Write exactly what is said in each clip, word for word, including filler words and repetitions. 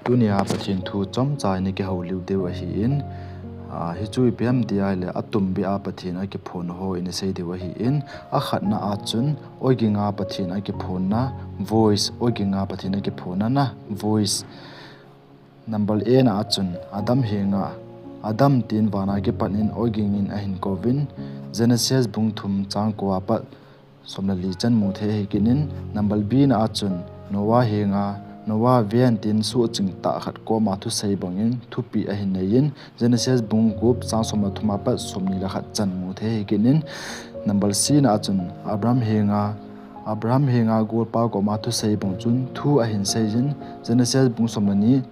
Tunia Pathen thu chomcha ina kihoulim diu ahin, ah, hichu ipi ham tia ahile atumbeh a Pathen akiphon ho ina sei diu ahin, akhatna a chun oging a Pathen akiphonna, voice, oging a Pathen akiphonna na, voice. Number A na a chun Adam henga, Adam tin vana kipat in oging in ahin kouvin, Genesis bung thum chang ko a pat som le li chan mu thei ahi kit in. Number B na a chun Noah henga, Noah ven tin suhching tah khat koma thusei bangin thupeh ahin nei in, Genesis bung gup chang som le thum a pat som ni le khat chan mu thei ahi kit in. Number C na a chun Abraham henga, Abraham henga golpa koma thusei bang chun thu ahin sei in, Genesis bung som le ni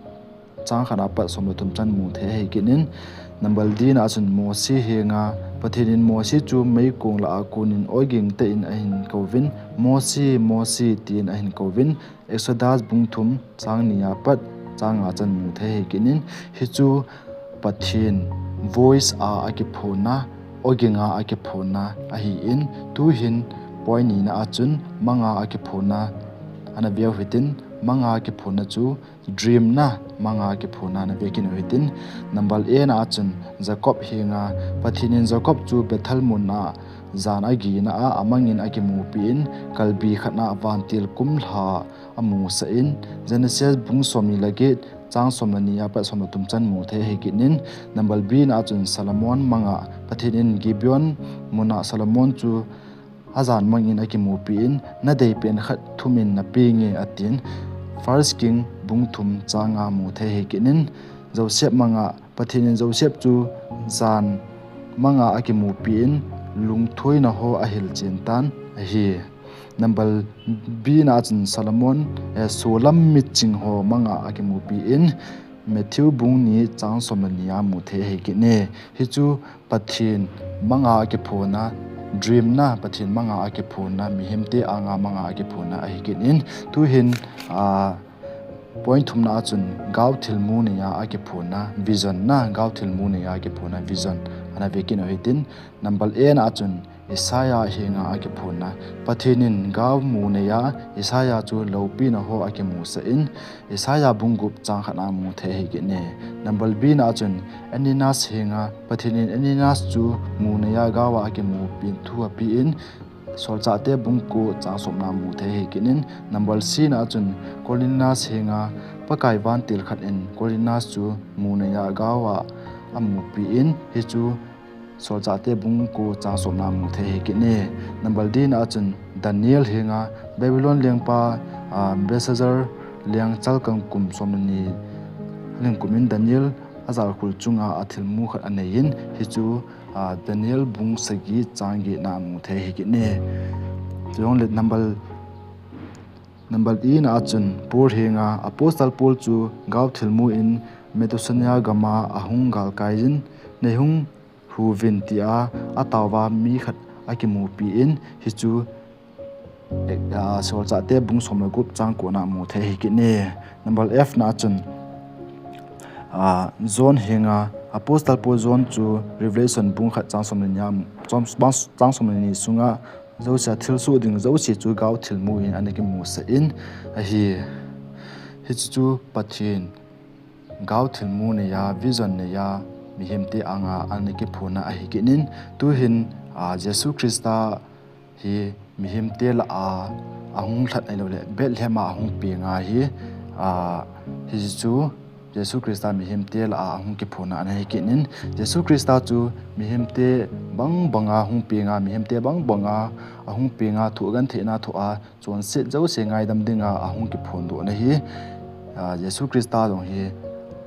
chang khat a pat som le thum chan mu thei ahi kit in. Number D na a chun Mosi henga, Pathen in Mosi chu meikong lah a kon in oging tah in ahin kouvin, Mosi, Mosi tin ahin kouvin, Exodus bung thum chang ni a pat chang nga chan mu thei ahi kit in. Hichu Pathen voice a akiphonna, oging a akiphonna ahin, tuhin point ni na a chun mang a akiphonna ana veu hitin, mang a akiphonna chu dream na, mang a akiphonna ana ve kit u hitin. Number A na a chun Jacob henga, Pathen in Jacob chu Bethel mun a jan agina a amang in akimupi in, kalbi khat na vantil kum lha amusah in, Genesis bung som ni le get chang som le ni a pat som le thum chan mu thei ahi kit in. Number B na a chun Solomon mang a, Pathen in Gibeon mun a Solomon chu ajan mang in akimupi in, nadei pen khat thum in napeh inge atin, First King bung thum chang nga mu thei ahi kit in. Joseph mang a, Pathen in Joseph chu jan mang a akimupi in, lungthoina ho ahil chen tan ahi. Number B na a chun Solomon, eh, solam miching ho mang a akimupi in, Matthew bung ni chang som le ni a mu thei ahi kit in. Hichu Pathen mang a akiphonna, dream na, Pathen mang a akiphonna, mihemte anga mang a akiphonna ahi kit in. Tuhin, ah, point thum na a chun gao thilmu nei a akiphonna, vision na, gao thilmu nei a akiphonna, vision ana ve kit u hitin. Number A na a chun Isaiah henga akiphonna, Pathen in gao mu nei a Isaiah chu loupina ho akimusah in, Isaiah bung gup chang khat na mu thei ahi kit in. Number B na a chun Ananias henga, Pathen in Ananias chu mu nei a gao a akimupi in thu apeh in, Solchahte bung ko chang som na mu thei ahi kit in. Number C na a chun Cornelius henga, Pakai vantil khat in Cornelius chu mu nei a gao a amupi in, hichu Solchahte bung ko chang som na mu thei ahi kit in. Number D na a chun Daniel henga, Babylon lengpa, ah, Belshazzar leng chalkang kum som le ni lengkum in Daniel ajalkhul chunga athilmu khat anei in, hichu, ah, Daniel bung sagi chang get na mu thei ahi kit in. Chujongle number, number E na a chun Paul henga, Apostle Paul chu gao thilmu in Macedonia gam a ahung galkai in, neihung huvin tia ataova mi khat akimupi in, hichu, eh, ah, Solchahte bung som le gup chang ko na mu thei ahi kit in. Number F na a chun, ah, John henga, Apostle Paul John chu Revelation bung khat chang som le ni a, chang, chang som le ni sunga jouse a thilsoh ding jouse chu gao thilmu in ana kimusah in ahi. Hichu chu Pathen gao thilmu nei a, vision nei a, mihemte anga ana kiphonna ahi kit in, tuhin, ah, Jesu Christa hi mihemte lah a ahung lhat ahilouleh Bethlehem a ahung peng ahi, ah, hichu Jesu Christa mihemte lah a ahung kiphonna ana hi kit in, Jesu Christa chu mihemte bang banga hung peng a, mihemte bang banga ahung peng a, thoh gentheina thoh a, chonset jouse ngaidam dinga ahung kiphondohna hi, ah, Jesu Christa jong hi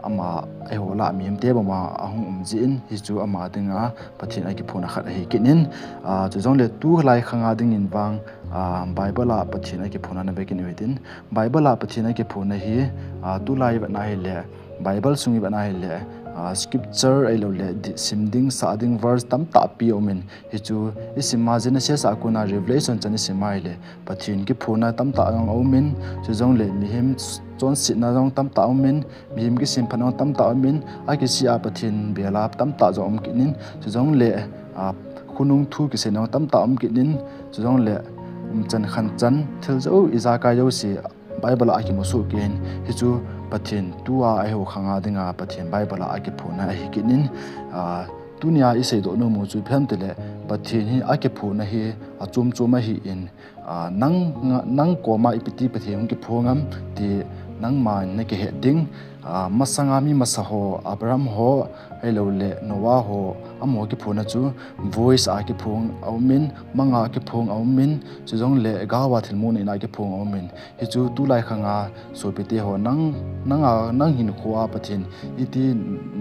ama eiho lah a mihemte banga ahung um jeh in, hichu ama dinga Pathen akiphonna khat ahi kit in, ah, chujongle tulai khanga dingin vang, ah, Bible a Pathen akiphonna na ve kit u hitin, Bible a Pathen akiphonna hi, ah, tulai vet na ahile, Bible sung i vet na ahile, ah, scripture ahilouleh di-, sim ding, sah ding verse tamtah pi um in, hichu isim a Genesis a kona Revelation chan isim a ahile, Pathen kiphonna tamtah jong aum in, chujongle mihem chonsetna jong tamtah aum in, mihem kisemphatna jong tamtah aum in, akisih a Pathen bel a tamtah jong um kit in, chujongle, ah, khonung thu kiseina jong tamtah um kit in, chujongle umchan khanchan thil jou ijakai jouse Bible a akimusoh kit in, hichu Pathen tua eiho khanga dinga Pathen Bible a akiphona ahi kit in, a, tunia isei doh nom u chu ipi ham itile, Pathen hi akiphona hi achom chom ahin, a, nang, nang koma ipi ti Pathen hung kipho ngam ti nangman nakihet ding. A, masanga mi masa ho, Abraham ho, ahilouleh Noah ho, amaho kiphona chu voice a kiphong aumin, manga kiphong aumin, chujongle gaova thilmu neina kiphong aumin. Hichu tulai khanga sopite ho nang, nanga, nang hinkhoa Pathen iti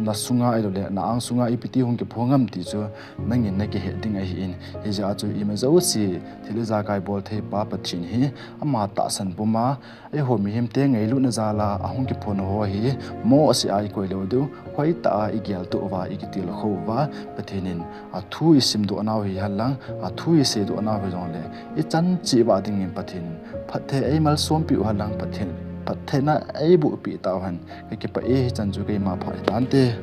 nasunga ahilouleh na angsunga ipi ti hung kipho ngam ti chu nangin nakihet ding ahin. Hijeh a chu imajouse thil ijakai bol theipa Pathen hi ama tahsan puma, eiho mihemte ngailutna jala ahung kiphon ho hi mohseh a ikoi lou diu, hoitah a igeltoh uva, ikitilkhou uva, Pathen in athu isimdoh nau hihen lang, athu iseidoh nau hijongle ichan cheh uva dingin Pathen in phatthei eimalsompi u hen lang, Pathen, phattheina eibohpi tauhen. Kakipah e, hichan chu keima phat hitante.